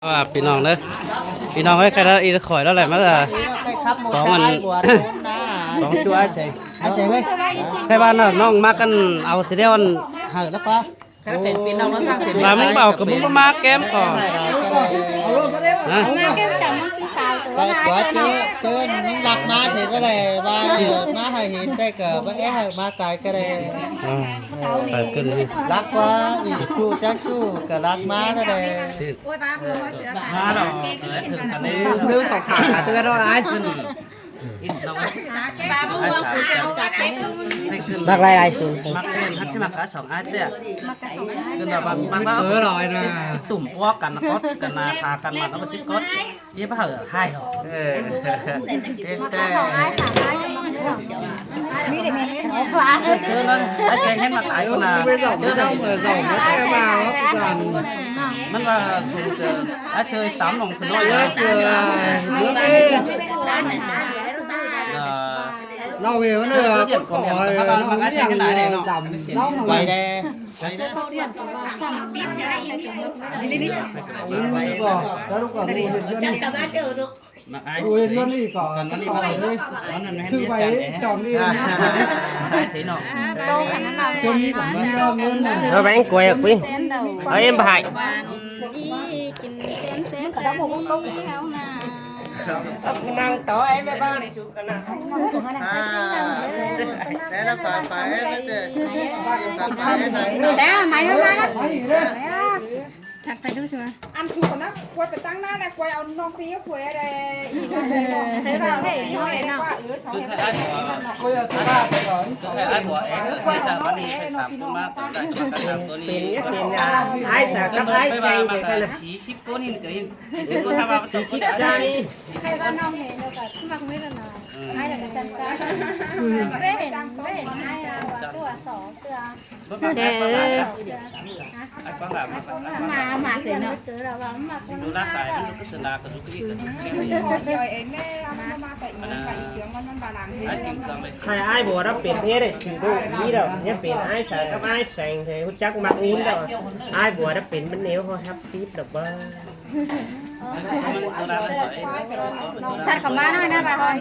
ວ່າພີ່ນ້ອງເດີ ພີ່ນ້ອງເອີຍ ໃຄລະອີ່ຂ້ອຍລະແຫຼະ ມາຂອງອັນ ຂອງຈຸອ້າຍແສງ ອ້າຍແສງເອີຍ ໃສ່ບ້ານນະ ນ້ອງມັກອັນເອົາຊິໄດ້ອັນໃຫ້ລະປະ ຄັນເປັນປີນ້ອງເນາະ ສ້າງເສນ ວ່າມຶງບໍ່ເອົາກໍມຶງບໍ່ມາແກ້ມກໍ ເອົາໂລດກໍໄດ້ ຮະ ມາແກ້ມຈຳມັນຊິສາວໂຕ ໄປ ລະ ກວາດ ເຊີນ ເຊີນ ມຶງລັກມາເຮັດໄດ້ ວ່າມາໃຫ້ເຫັນໄດ້ກໍບໍ່ແອໃຫ້ມາກາຍກໍໄດ້ ອ່າ ໄປຂຶ້ນນີ້ ລັກວ່າອີກຈຸຈັກຈຸກໍລັກມາແລ້ວແຫຼະ ມາດອກເອີຍ ເຖິງກັນເດ້ ມືສອງຂາເທື່ອດອກອ້າຍ ບັກຫຼາຍໆ ສູງ ມັກເລ່ນ ຮັກສະໝັກກະສອງອ້າຍເດ້ ຄືວ່າບາງ ບາງ ບາງ ເອີ ຫຼາຍນະ ຕຸ້ມພວກກັນ ກົດກັນນະ ພາກັນມາ ແລ້ວກໍຊິກົດ ຊິບໍ່ໃຫ້ໃຫ້ດອກ ເອີ ເຮັດແຕ່ ສອງອ້າຍສາມອ້າຍກໍບໍ່ໄດ້ດອກ ມີແຕ່ແມ່ນຂວາ ເອີ ແສງເຫັນມາຕາຍ ເອີ ນະ ໄປສອງ ໄປສອງ ເອີ ສອງ ມາແຕ່ມາເນາະ ມັນວ່າສູງເກີນ ອາເຊີຍຕາມໜອງຂຶ້ນໜ້ອຍ ເອີ ເອີ ເນາະເວມັນເດີ ກໍຂໍເນາະ ມັນຍັງຫຼາຍເນາະ ໄວແດ່ ໄວແດ່ ມາອ້າຍ ເຮັດເຮືອນນີ້ກໍ ເຮັດເຮືອນນີ້ກໍ ຊື້ໄວ້ຈອງນີ້ ເອີ ແບງກວຍອອກ ເອົາເອັມໄປໃຫ້ ກິນເປັນແສນແສນນີ້ແລ້ວນະ ນັ່ງຕໍ່ໄອ້ແມ່ບ້ານ ອ່າ ແຕ່ລະຝາກໄປ ແຕ່ລະຝາກໄປ ແຕ່ໄໝມາແລ້ວ ຈັດໄປດູຊິວ່າ ອັນຖືກນະ ຄວຍໄປຕັ້ງໜ້ານະ ຄວຍເອົານ້ອງປີຄວຍໄດ້ ໃຊ້ວ່າເອີ ເອີ ຄວຍເອົາສະບາດໄປກ່ອນ ຄືໃຫ້ອ້າຍບົວເອງ ຄືໃຫ້ອ້າຍບົວເອງ ຄືໃຫ້ສາມຄົນມາ ເປັນ ເປັນ ອ່າ ອ້າຍສາກັບອ້າຍແສງເດ້ ສີ່ສິບຄົນນີ້ກໍເຫັນ ສີ່ສິບຄົນ ຖ້າວ່າ ສີ່ສິບໃຈ ໃຄວ່ານ້ອງເຫັນແລ້ວກໍຄືມັກມີແລ້ວນະ ເອີ ອ້າຍແລ້ວກໍຈັດການ ໄປເຫັນ ໄປເຫັນອ້າຍວ່າຕົວສອງເທື່ອ ເອີ ມາ ມາເສຍເນາະ ໃຫ້ອ້າຍບົວລະເປັນເພດໃຫ້ຊື່ໂດດີແລ້ວ ຍັງເປັນອ້າຍສາກັບອ້າຍແສງ ໃຫ້ຮູ້ຈັກມັກງຸ້ນແລ້ວ ອ້າຍບົວລະເປັນມັນແນວເຮົາຮັບຕິດດອກບໍ່ ສັດເຂົ້າມາໜ້ອຍນະ ບາດຮອຍ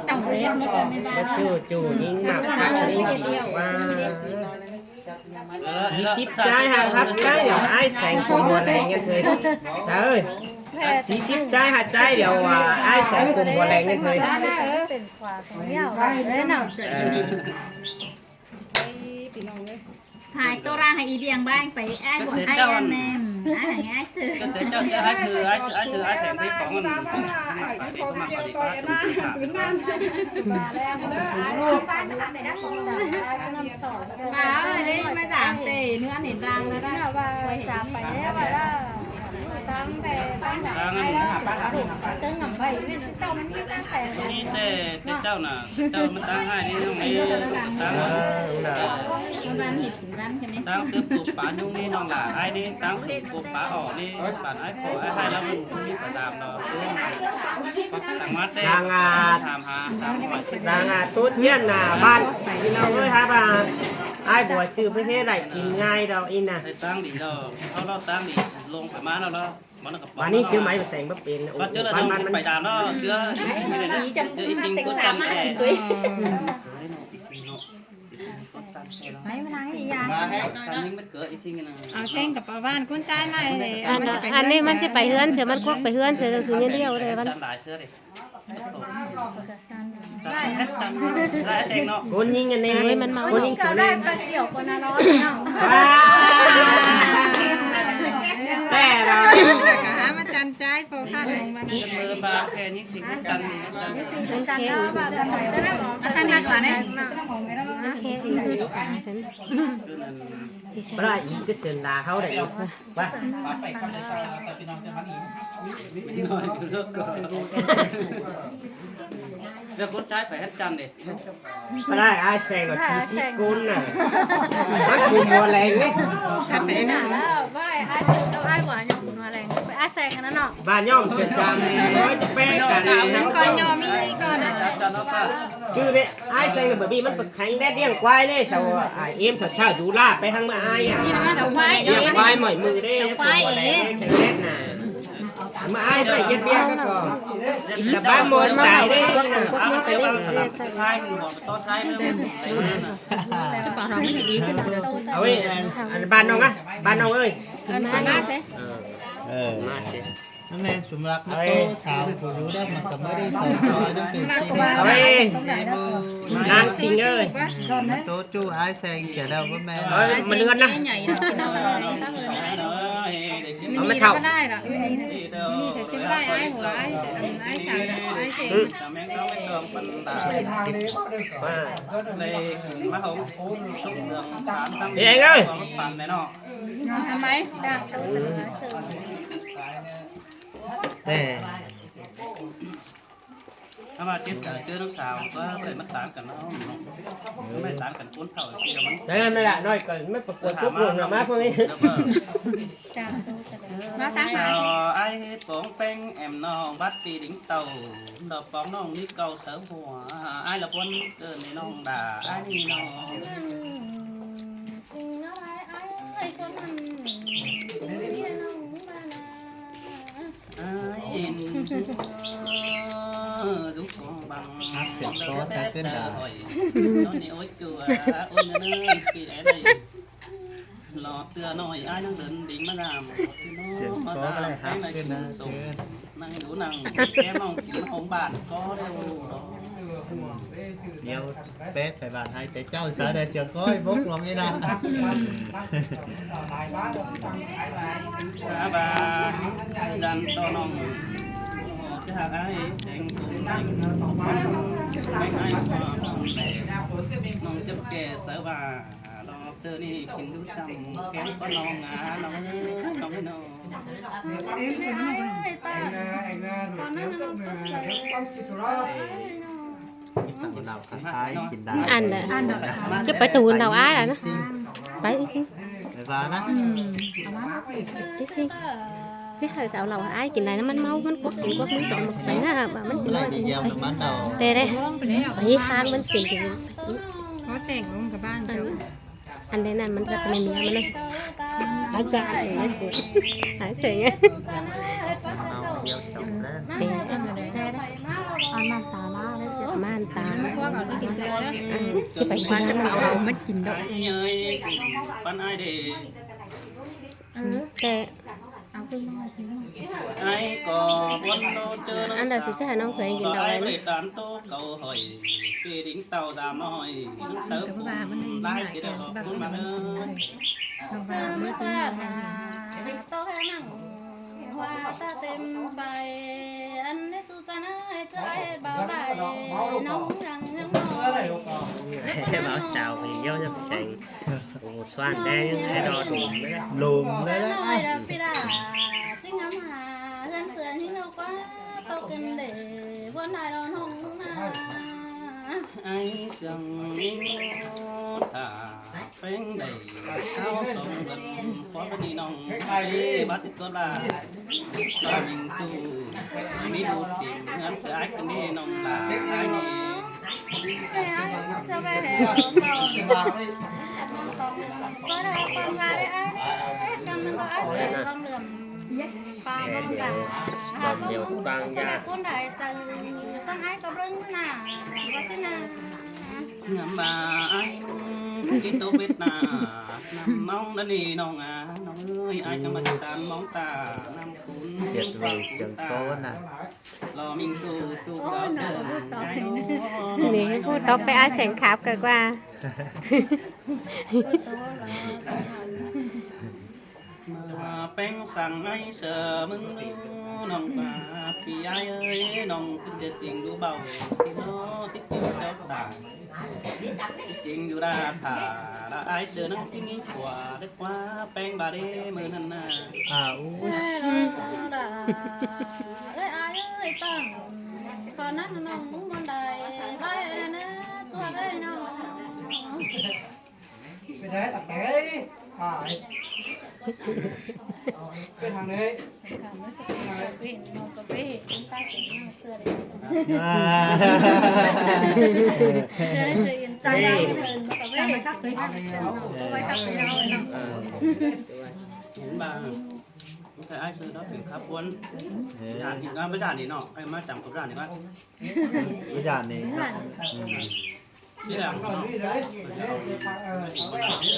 ຈັ່ງເຮັດມັນກໍແມ່ນວ່າ ຈູ່ໆ ຍິງໝາກຄັກນີ້ ວ່າ ສີ່ສິບຈ່າຍຫ້າພັນ ຈ່າຍດຽວ ອ້າຍແສງຜົມຫົວແດງກັນເທີຍ ສາເອີຍ ສີ່ສິບຈ່າຍຫ້າ ຈ່າຍດຽວວ່າ ອ້າຍແສງຜົມຫົວແດງກັນເທີຍ ເປັນຂວາຂອງເຮົາເດ້ເນາະ ຂາຍໂຕລະໃຫ້ອີບຽງບ້າງໄປ ອ້າຍບອກອ້າຍອັນແນ່ ອ້າຍໃຫ້ອ້າຍຊື້ ເຈົ້າ ເຈົ້າ ເຈົ້າ ອ້າຍຊື້ ອ້າຍຊື້ ອ້າຍຊື້ ອ້າຍແສງໄປຂອງມັນ ມາເອີຍ ໄດ້ມາສາມເຕ ເນື້ອເຫັນບາງແລ້ວນະ ວ່າສາມໄປແລ້ວວ່າ ຕັ້ງແຕ່ຕັ້ງແຕ່ໃຫ້ລະ ເຕີງນຳໄວ້ ເຈົ້າມັນມີຕັ້ງແຕ່ ນີ້ແຕ່ເຈົ້ານະ ເຈົ້າມັນຕັ້ງໃຫ້ນີ້ ຕ້ອງມີຕັ້ງ ເອີ ນະ ບ້ານເຮັດ ຕາມເກີບປູກປາຍຸງນີ້ນ້ອງຫຼ້າ ອ້າຍນີ້ຕາມປູກປູກປາອອກນີ້ ປານອ້າຍຂໍອ້າຍໃຫ້ລະມັນມີປະດາມເນາະ ຕ່າງມາແທ້ ນາງອາ ຖາມຫາ ຕາມຫາ ນາງອາ ໂຕຈຽນໜ້າບ້ານ ພີ່ນ້ອງເອີຍ ຫາວ່າອ້າຍບົວຊື້ໄປເຮັດໄດ້ກິນງ່າຍດອກອີ່ນະ ໄດ້ຕັ້ງດີດອກ ເຮົາລາວຕັ້ງດີ ລົງໄປມາແລ້ວລະ ບາດນີ້ຈື່ໄມ້ແສງບໍ່ເປັນ ໂອ້ ບາດເຈີລະ ໂອ້ ໄປດາມເນາະ ເຈີ ເຈີອີ່ຊິງກົດຈັນແທ້ ໄປມານາງອີ່ຢ່າງ ເອົາແຊງກັບປາວານກຸນຈາຍມາເດ້ ອັນ ອັນນີ້ມັນຊິໄປເຮືອນເສືອ ມັນກວັກໄປເຮືອນເສືອ ສູນຢ່າງດຽວເດ້ ມັນ ຄົນຍິງອັນນີ້ ໂອ້ຍ ມັນເມົາ ຄົນຍິງສູນນີ້ ແຕ່ລະ ຫາມາຈັນຈາຍ ພໍພາດຂອງມັນ ອັນນັ້ນມາກ່ອນເດ້ ໂອເຄ ປາອີກກໍເຊີນລາເຮົາໄດ້ອີກ ວ່າ ໄປ ໄປ ໄປ ໄປ ພີ່ນ້ອງຈະມານີ້ ໄປນອນຢູ່ເລີກກ່ອນ ແລ້ວຄົນໃຊ້ໄປເຮັດຈັນເດ້ ບໍ່ໄດ້ ອ້າຍແຊງວ່າສີ່ສິບຄົນນະ ມັນກຸມຫົວແລງເດ້ ກັນໄປນານແລ້ວ ວ່າອ້າຍ ອ້າຍວ່າຍັງກຸມຫົວແລງ ອ້າຍແຊງອັນນັ້ນເນາະ ບ້ານຍ້ອມເສືອຈຳ ໂອ້ຍ ຈະແປກັນ ມັນກໍຍໍມີກ່ອນນະ ຄືເດ້ ອ້າຍແຊງແບບນີ້ ມັນໄປແຂ່ງແດດລ້ຽງຄວາຍເດ້ ຊາວອ້າຍເອັມ ຊາວເຊົ້າຢູ່ລາດໄປທາງມາອ້າຍອະ ຄວາຍໝ້ອຍມືເດ້ ຄວາຍເອງ ແຂ່ງແດດນະ ມາອ້າຍໄປເຮັດວຽກກ່ອນ ສະບາຍໝົດຕາຍເດ້ ພວກນັ້ນພວກນີ້ໄປເດ້ ຊາຍຄືບໍ່ຕໍ່ຊາຍເດີ ຈະປາກທາງມັນຊິດີຂຶ້ນ ເອົາເວີຍ ອັນບ້ານນ້ອງນະ ບ້ານນ້ອງເອີຍ ເອີ ມາເຊ ເອີ ເອີ ມາເຊ ນັ້ນແມ່ນ ສົມລັກມາໂຕສາວຜູ້ຢູ່ເດີ ມັນກໍບໍ່ໄດ້ສອງຮ້ອຍນຳເປັນຊິງ ເອົາເວີຍ ນາງຊິງເອີຍ ໂຕຈູ້ອ້າຍແຊງເສຍແລ້ວບໍ່ແມ່ນ ເອີ ມາເລື່ອນນະ ເອົາມາເຖົ້າ ນີ້ເຖິງໄດ້ອ້າຍຫົວ ອ້າຍ ອ້າຍສາວ ອ້າຍເສງ ເອີຍ ທຳໄມ? ແຕ່ ຖ້າວ່າເຈັບໃຈເຈີນ້ອງສາວ ກໍບໍ່ໄດ້ມາຕາມກັນເນາະ ບໍ່ໄດ້ຕາມກັນຄົນເຖົ້າຊິມັນ ແຕ່ນັ້ນແຫຼະ ນ້ອຍກໍມາປະກວດຕົກລົງມາພວກນີ້ ມາຕາມຫາ ສາວອ້າຍປອງແປ້ງແອມນ້ອງ ບັດປີດິງເຕົ້າ ດອກປອງນ້ອງມີເກົ່າເສີຫົວ ອ້າຍລະບົນເກີນໃນນ້ອງດາ ອ້າຍນີ້ນ້ອງ ອ້າຍ ເອີ ລຸງຂອງບັງ ຮັກເປັນຕໍ່ໃສ່ເປັນດາ ໂອ້ຍ ໂອ້ຍ ຈົວ ໂອ້ຍ ເອີຍ ປີແອໄດ້ ລໍເທື່ອໜ້ອຍ ອ້າຍນັ່ງເດີນດິງມານຳ ສຽງກໍບໍ່ໄດ້ຮັກເປັນນະ ນັ່ງດູນັ່ງແກ້ມອງກິນຂອງບ້ານກໍໄດ້ ດຽວ ແປໄປບ້ານໃຫ້ແຕ່ເຈົ້າສາໄດ້ສຽງກ້ອຍບົກລົງນີ້ນະ ບາບາ ດັນຕໍ່ນ້ອງ ຈະຫາກອ້າຍແສງຄົງ ແສງໄອ້ ນ້ອງຈະແກ່ສາວາ ດອກເຊີນີ້ກິນດູຈຳ ແກງປານ້ອງອາ ນ້ອງເອີຍ ນ້ອງເອີຍ ນ້ອງ ກິນເຫຼົ້າລາວຂາຍ ຂາຍກິນໄດ້ ອັນ ຈະໄປຕູນເອົາອ້າຍລະນະ ໄປອີກ ໄປວ່ານະ ອີກ ຊິໃຫ້ສາວລາວອ້າຍກິນໄດ້ນະ ມັນເມົາ ມັນກວກກິນກວກ ມັນໄປນະ ມັນກິນ ໄລ່ໄປຢຽມນຳມັນເອົາ ແຕ່ເດ້ ໄອ້ຄ້າງມັນເປັນຈັ່ງນີ້ ພໍແຕ່ງລົງກັບບ້ານເຈົ້າ ອັນໃດນັ້ນມັນກໍຈະແມ່ນເມຍມັນນະ ອາຈານ ອາເສງ ເອົານ້ຳຕາມາເລີຍ ມານຕາ ພວກເຮົາໄດ້ກິນເທື່ອເດີ ເອີ ຈະໄປກິນ ຈະເອົາມັນກິນດອກ ປັນອ້າຍເດ້ ເອີ ແຕ່ ອັນໃດຊິໃຫ້ນ້ອງເຂີຍກິນດອກໄດ້ນະ ເວົ້າສາວຄົນດຽວຈັກແສງ ໂອ້ ສວນແດ່ ແດ່ດອກ ລົມເລີຍ ລົມເລີຍ ອ້າຍເຊື່ອງ ຕາແປງໄດ້ ເອົາສອງເດືອນ ພໍບັດນີ້ນ້ອງ ບາດຕິດຕົວລາ ນ້ອງມີຕູ້ ມີດູດຕີນ ເຮືອນສະອາດກັນນີ້ນ້ອງຫຼ້າ ອ້າຍນີ້ ຍາມວ່າອ້າຍກິນໂຕເວັດໜ້າ ນຳນ້ອງລະນີນ້ອງອາ ນ້ອງເອີຍ ອ້າຍກຳມະການມອງຕາ ນຳຄຸນ ເຈັດເວີຍ ເຊີງໂຕນະ ລໍມິງຕູ ຕູເຂົາເຈີ ນີ້ ຜູ້ຕໍ່ໄປອ້າຍແສງຂາບກວ່າ ມາແປງສັງໃນເສື້ອມຶງ ນ້ອງວ່າພີ່ອ້າຍເອີຍ ນ້ອງຄືຈະຈິງຢູ່ເບົາ ຊິເນາະ ຊິຈິງດອກຕາ ຈິງຢູ່ລາຖ້າລະອາຍເສື້ອນັ້ນຈິງມີຜົວ ແລະກວ່າແປງບາເດມື້ນັ້ນນາ ອາ ໂອ້ຍ ເອີຍ ອ້າຍເອີຍ ຕັ້ງ ຕອນນັ້ນນ້ອງມັນ ໄປໄປອັນນັ້ນນະ ຕົວເອີຍເນາະ ເປັນໄດ໋ຕັກແຕ ອ້າຍ ເປັນທາງໃດ ເຫັນໝໍກະເບ້ ຄົນໃຕ້ເປັນເສື້ອໄດ້ ອ່າ ເສື້ອໄດ້ ເສື້ອອື່ນ ຈັກເອົາເຊີນໝໍກະເບ້ ເອີ ເຫັນບໍ່ ມັນກໍອ້າຍເຊີນເນາະ ເປັນຂະບວນ ເອີ ຢ້ານອີກເນາະ ບໍ່ຢ້ານນີ້ເນາະ ໃຜມາຈຳກັບຢ້ານນີ້ກໍ ບໍ່ຢ້ານນີ້ ອືມ ນີ້ແຫຼະ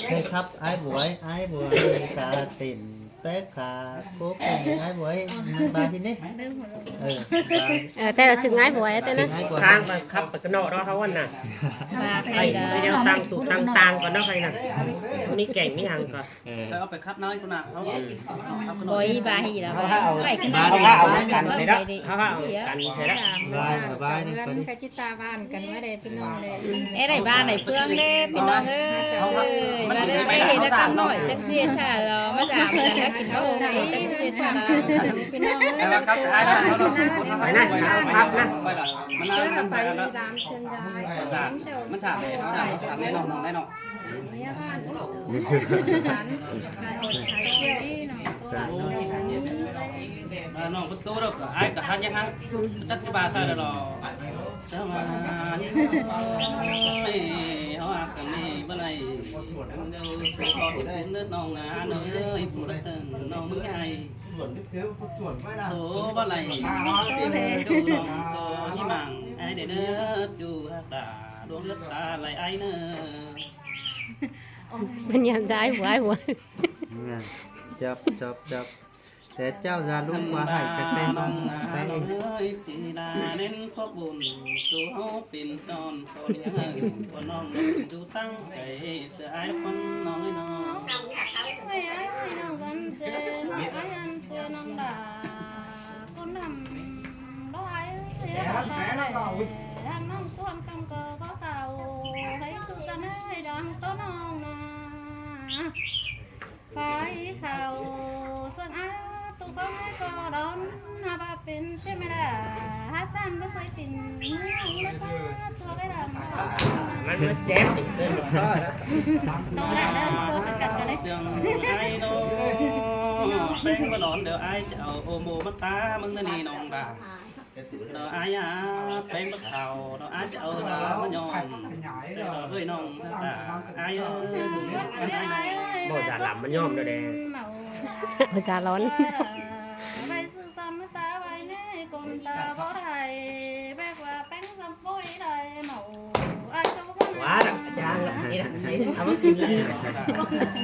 ເຄີຍຂັບອ້າຍບວຍ ອ້າຍບວຍກະເຕັ້ນແປກຂາໂຄກ ອ້າຍບວຍ ບາດທີນີ້ ເອີ ເອີ ແຕ່ລະຊຶກອ້າຍບວຍ ແຕ່ນະ ທາງໄປຂັບໄປກະເນາະເນາະ ເຮົາຫັ້ນນະ ໄປ ໄປ ໄປແນວຕ່າງຕູກຕ່າງຕ່າງກ່ອນເນາະ ໃຜນະ ມີແກ່ງມີຫຍັງກໍ ເອີ ເອົາໄປຂັບນ້ອຍພຸ້ນນະ ເຮົາ ເອີ ຂັບນ້ອຍ ບໍ່ອີບາຮີລະ ເຮົາ ເຮົາ ໄປກັນ ເຮົາ ເຮົາເອົາກັນເດ້ ເຮົາ ເຮົາເອົາກັນເດ້ ບາຍ ບາຍ ເຮືອນໃກ້ຈິດຕາບ້ານກັນມາເດ້ພີ່ນ້ອງເດ້ ເອີ ໄດ້ບ້ານໄດ້ເຟືອງເດ້ພີ່ນ້ອງເອີຍ ມາເດີ ໄດ້ເຮັດກຳນ້ອຍ ຈັກຊິເຮັດຊາດລະ ມາສາມກັນ ກິນເຂົ້າໂຮງ ຈັກຊິເຮັດຊາດລະ ພີ່ນ້ອງເອີຍ ໄປນະ ເອົາຂັບນະ ເດີນໄປລາມເຊີນຍາຍ ມັນສາມເດ້ ສາມເດ້ນ້ອງ ນ້ອງໄດ້ເນາະ ເອີ ນ້ອງປະຕູດອກ ອ້າຍກໍຫັນຍັງຫັນ ຈັກຊິວ່າໃສ່ລະເນາະ ສະຫວ່າງເຮົາຮັກກັນນີ້ບໍ່ໄດ້ ເດີ ເດີນ້ອງນາເອີຍ ຜູ້ລັກເຕີງນ້ອງມຶງໃຫຍ່ ໂສບໍ່ໄຫຼ ເຈົ້ານ້ອງກໍທີ່ມັງອ້າຍເດີ ຈູຮັກຕາ ດວງເລືອດຕາໄຫຼອ້າຍເນີ ເພິ່ນຍາມໃຊ້ຫົວ ຫົວ ຈັບ ຈັບ ຈັບ ແຕ່ເຈົ້າຢ່າລຸກວ່າໃຫ້ສະແຕງໄປ ເອີຍ ຈີລາເນັ້ນພວກບຸນ ສູ່ເຮົາເປັນຕອນ ຂໍລ້ຽງໃຫ້ພໍ່ນ້ອງ ຢູ່ຕັ້ງໃຈ ເສືອອ້າຍຄົນນ້ອຍນ້ອຍ ໂອ້ຍ ອ້າຍນ້ອງກັນເຈນ ອ້າຍອັນຕົວນ້ອງດາ ຄົນນຳ ດອກອ້າຍເອີຍ ຮັກນ້ອງຕົວຄຳກໍບໍ່ເຂົ້າ ໃຫ້ສຸດຈະໃຫ້ດັງໂຕນ້ອງນາ ໄຟເຂົ້າ ສ່ວນອາຕຸກເຂົາໃຫ້ກໍດອນ ຫາວ່າເປັນເທວະດາ ຫາຈັນບໍ່ຊ່ວຍຕິນ ມັນ ມັນເຈັບອີກເກີນ ໂຕນະເດີ ໂຕສະກັດກັນເດ້ ເສຍງໄອ້ນ້ອງ ແປ້ງບໍ່ນອນ ດຽວອ້າຍຈະເອົາໂອໂມມາປະເບິ່ງນະນີ້ນ້ອງດາ ດອກອ້າຍອາ ແປ້ງບັກເຂົ້າ ດອກອ້າຍຈະເອົາລາມາຍ້ອມ ເອີຍນ້ອງຕາ ອ້າຍເອີຍ ບໍ່ຈາລຳມັນຍ້ອມແດ່ ບໍ່ຈາຮ້ອນ ໄວ້ຊື່ຊ້ຳຕາໄວ້ໃນກົ້ນຕາບໍ່ໄດ້ ແບກວ່າແປ້ງຊ້ຳໂປ້ຍໄດ້ເມົາ ອ້າຍເຈົ້າວ່າ ວ່າລະ ອາຈານລະ ນີ້ລະ ເອົາມາກິນລະ ສົມໃຈ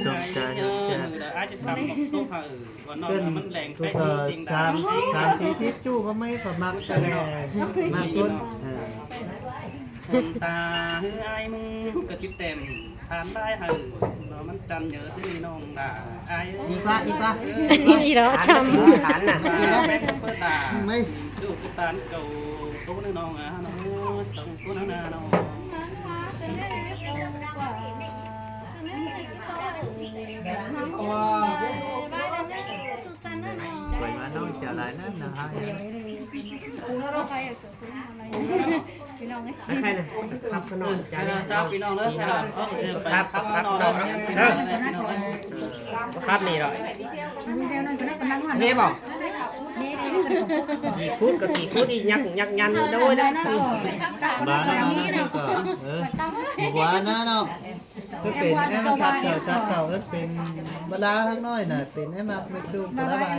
ສົມໃຈ ດອກອ້າຍຈະຊ້ຳຕົກເຮົາ ເພິ່ນທຸກ ເອີ ສາມ ສາມສີ່ສິບຈູ້ກໍໄມ່ກໍມັກແຕ່ແລະ ມັກຄົນ ເອີ ຕາເຮີອ້າຍມຶງກະຈຸດເຕັມ ທານຫຼາຍເຮີ ມັນຈັນເຢີຊື່ນ້ອງດາ ອ້າຍ ອີ່ຟ້າ ອີ່ຟ້າ ອີ່ດອກຊ້ຳ ທານນະ ແມ່ນເປີດຕາ ໄມ່ ດູຕານເກົ່າ ໂຕນ້ອງອາ ສອງຄົນນານ້ອງ ໄປມານ້ອງຈະຫຼາຍນັ້ນນະຮະ ພີ່ນ້ອງເອີຍ ໃຄໆນະ ຄັບຂະໜອດ ເອີ ເຈົ້າ ພີ່ນ້ອງເດີ ຄັບ ຄັບຂະໜອດ ຄັບນີ້ເນາະ ນີ້ບໍ່ ຂີ້ຄຸດກໍຂີ້ຄຸດ ອີ່ຫຍັກຫຍັກຢັນ ໂອ້ຍ ບານະ ເອີ ບໍ່ວ່ານະເນາະ ຄືເປັນແອມະຄັດເຈົ້າຈັກເຂົາເອີ້ນເປັນເວລາທາງນ້ອຍນະ ເປັນແອມະເມັດດູກະລະບາຍ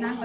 ນາງ